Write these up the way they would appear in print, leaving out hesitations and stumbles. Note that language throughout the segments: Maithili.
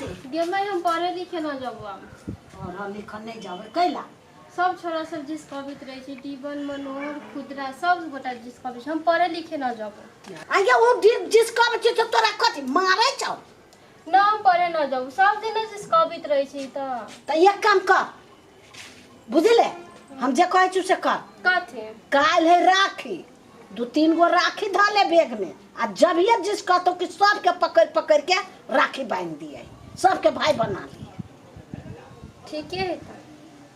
जेतै? गे माय, हम पढ़े लिखे न जब हम। पढ़ऽ लिखऽ नहि जबै कैला? सब छोरा सब जिस कवित रहै छै, डीबन, मनोहर, खुदरा, सब गोटा जिस कवि छै, हम पढ़े लिखे न जब। आगे ओ जिस कबै छै तऽ तोरा कथी मारै छौ? न, हम पढ़े न जब, सब दिन जिस कवित रहै छै। तऽ एक काम कर, बुझले? हम जे कहै छी से कर। कथी? काल्हि है राखी, दू तीन गो राखी धऽ ले बैग में, आ जब ये जिस कहतो कि सबके पकड़ पकड़ के राखी बांधि दिए, सबके भाई बना लिए। ठीके है तऽ।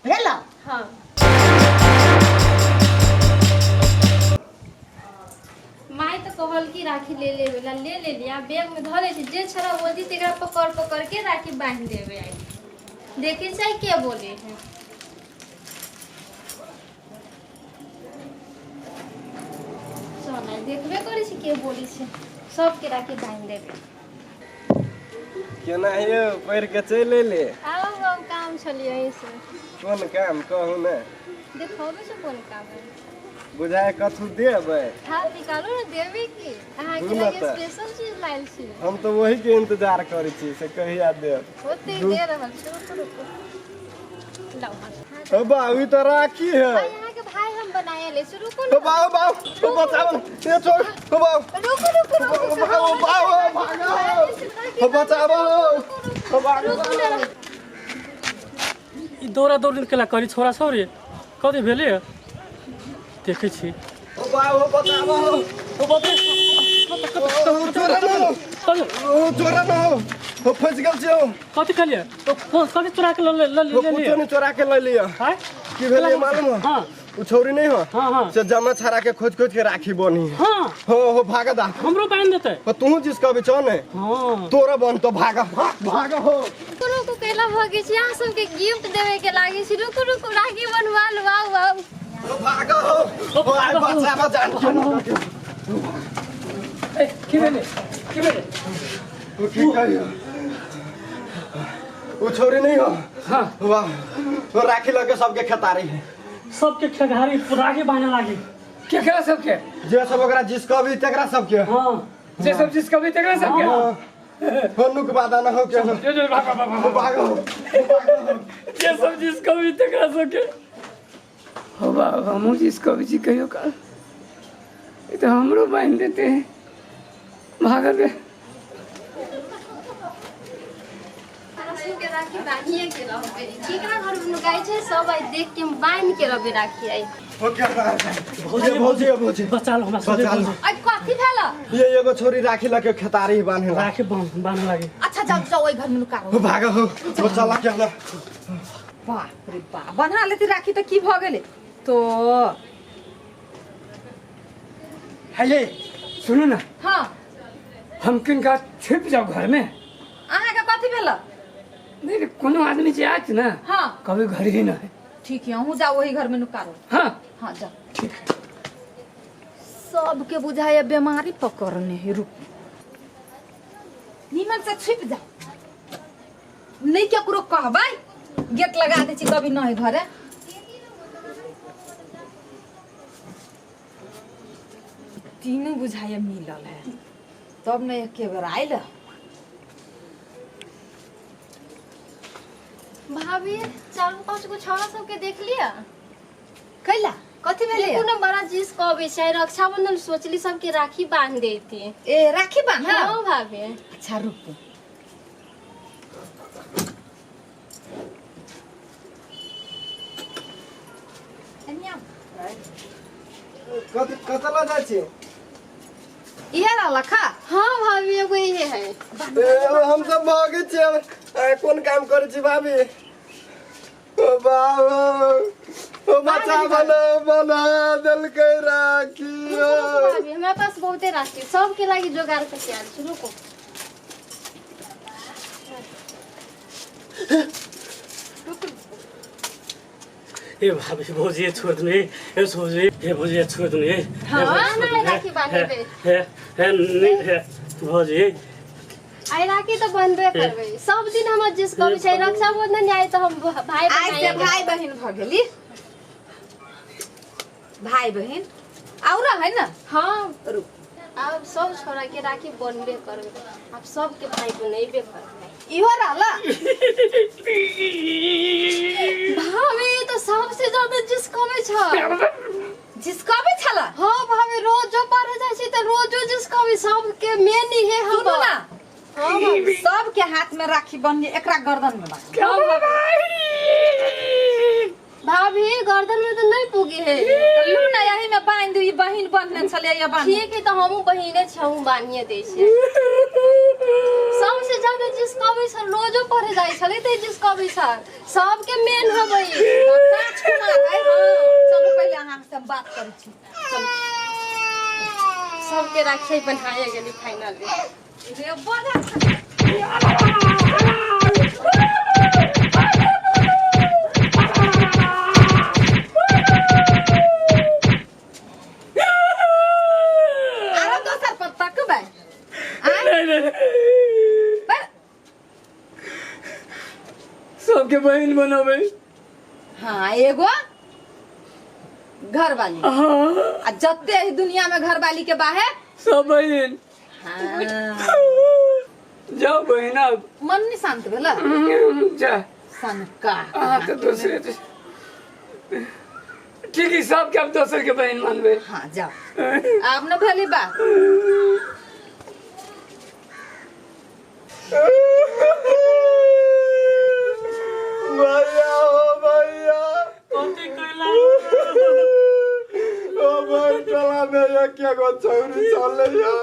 भेल? हाँ। माय तऽ कहल कि राखी ले लेबे ला, ले लेली आ बैग में धऽ लै छी। जे छोरा बोलती तेकरा पकड़ पकड़ के राखी बांधि देबे। आई देखे छै के बोले है। चल, आइ देखबे करै छी के बोलै छै, सबके राखी बांधि देबे। केना यौ पढ़ि के चलि एली? आउ, हम काम छलियै से। कोन काम, कहू ने? देखबै छै कोन काम है। बुझाय कथू देबै। हाथ निकालू ने, देबै की अहाँके दू लागे ने तऽ। स्पेशल चीज लायल छी। हम तऽ वही के इंतजार करै छी से कहिया देब। ओते दे रहल छी, रुकू रुकू, लाउ हाथ। ओ बाबू, ई तऽ राखी है। आइ अहाँके भाई हम बनायल अछि, रुकू ओ ने। बाबू, बाबू, ओ बचाओ ने, ए छोड़, ओ बाबू। रुकू रुकू रुकू। ओ बाबू, बाबू, भागो, ओ बचाओ, ओ भागो। रुकू ने। ई दौड़ा दौड़ी केला करी छोरा सब रे, कथी भेलै? देखै छी। ओ बाबू, बचाओ। ओ बाप रे! ओ छोड़ा न, ओ छोड़ा न, ओ फंसि गेल छी ओ। कथी कहलियै? ओ कथी चोरा के लऽ लऽ ओ कुछो लेलियै? नहीं चोरा के लऽ लिअ। आँय? की भेलै मालूम हो? हाँ। ओ छौरी नहीं हो? हाँ हाँ। से जमा छाड़ा के खोज खोज के राखी बनी। हाँ। हो हो, भाग दा। हमरो बान्हि देतै। हो, तू जिस कहबी छौ ने। हाँ। तोरा बन तो भाग भाग भाग हो। रुकू रुकू, कैला भगे छी? अहाँ सबके गिफ्ट देवे के लागे छी। रुकू रुकू, राखी बनवा लू, आउ आउ। ओ भाग हो, ओ आइ बचाबा जान के। ए, की भेलै, की भेलै? ओ की कहियो, ओ छौरी नहीं हो? हाँ। वाह, वो राखी लगे सबके खेतारी है। सबके खेघारी राखी बान्हे लागी। केकरा सबके? जे सब ओकरा जिस कहबी तेकरा सबके। हाँ। जे सब जिसका भी तेकरा सबके। हाँ। हो, नुक बादा न हो के हो। जो जो, भाग भाग भाग। ओ भाग हो। जे सब जिसका भी तेकरा सबके। हो बाबा, हमहूँ जिसका भी छी कहियो काल, ई तऽ हमरो बान्हि देते। भागल रे। अहाँ सबके राखी बान्हिए के रहबै। केकरा घर में नुकाइ छै सब, आइ देख के हम बान्हि के रहबै राखी आइ। हो क्या रहा है? भौजी, भौजी, भौजी, बचा लो हमरा सबके। बचा लो। आई कथी भेल? ये एगो छोरी राखी लके खेतारी बान्हे ला। राखी बान्हे लागी। अच्छा, जाओ जाओ, ओहि घर में नुका हो भाग हो, हो चला के हमरा। बाप रे बाप, बन्हा लेती राखी तऽ की भऽ गेलै तो? हेले, सुनू ना। हाँ। हम किनका छिप जाओ घर में। अहाँके कथी भेल? नहीं नहीं, कोनो आदमी जे आयत ना, हाँ, कभी घर ही ना है। ठीक है, अहूँ जाओ, वही घर में नुका रहो। हाँ। हाँ, जाओ। ठीक है। सबके बुझाइए बीमारी पकड़ने है। रुक, नीमन से छिप जाओ, नहीं केकरो कहबै। गेट लगा दै छी, कभी नहीं घरे। तीनू बुझाइए मिलल है तब ने एके बेर आयल। भाभी, चारू पाँच गो छौड़ा सबके देख लिया? कैला, कथी भेलै? देखू ने, बड़ा चीज कहबै छै। रक्षाबंधन, सोचली सबके राखी बांध देती। ए, राखी बांध? हाँ भाभी। अच्छा, रुकू। एने आउ। कथी, कतऽ लऽ जाइ छी? इहे रहलक हा? हाँ भाभी, एगो इहे है। ए, हम सब भागै छियै। कोन काम करै छी भाभी? ओ बाबा, ओ बच्चा बना बना देलकै राखी। रुकू रुकू भाभी, हमरा पास बहुते राखी, सबके लागी जोगाड़ करके आयल छी, रुकू। ए भाभी, भौजी छोड़ दिनु, ए ए भौजी, ए भौजी छोड़ दिनु, ए। हाँ, नहीं, राखी बांधेबै। हे हे, नहीं, हे भौजी। आइ राखी तऽ बनबे करबै। सब दिन हमर जिस करै छै, रक्षाबंधन आइ तऽ हम भाई आइ से बनाइए। भाई बहिन भऽ गेली, भाई बहिन और है ना? हाँ। रुक। आब सब छोरा के राखी बनबे करबै, आब सबके भाई बनेबे करबै। इहो रहला। भाभी तो सबसे ज्यादा जिसकबै छ। जिसकबै छला? हाँ भाभी, रोजो पढ़े जाइ छी तऽ रोजो जिसकबै, सबके मेन हे हम। सुनू ना। हाँ भाभी। सबके हाथ में राखी बन्ही, एकरा गर्दन में बांध। भाभी गर्दन में तो नहीं पुगी है। तऽ लू ना, यही में बांधि दू, ई बहिन बन्हने छलै, ये बांध। ठीक है, तो हमहूँ बहिने छी, हमहूँ बान्हिए दै छियै। सबसे ज्यादा जिसकबै छल, रोजो पढ़े जाइ छलै तऽ जिसकबै छल, सबके मेन हबै। काँच कुमार है। हाँ, चलू पहिले अहाँ से हम बात करै छी, चलू। सबके राखी बनाए गेली फाइनली। रे बड़ा आरो दोसर पर तकबै? नहीं नहीं। पर सबके बहन बनबै। हाँ, एगो घरवाली। हाँ। आ जते ही दुनिया में घरवाली के बाहे सब बहन। हाँ। जाओ बहन अब। मन नहीं शांत भेला? जा। सनका। हाँ तो दूसरे ठीक है, सबके अब दोसर के बहन मानबे। हाँ जाओ, आब न भेली बात। भैया, ओ भैया। कथी कैला? ओ भाई, टोला में एक एगो छौरी चलैया,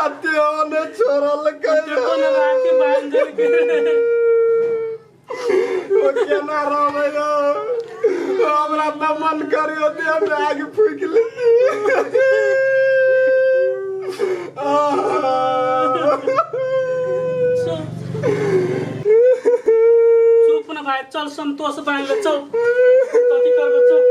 अते ओने छोड़ल। देखो न, राखी बांध देलकै। ओ केना रहबै यौ? हमरा तऽ मन करियो देह में आगि फूकि लेती। चल, चुप न भाइ, चल संतोष बांध ले, चल। कथी करबै, चल।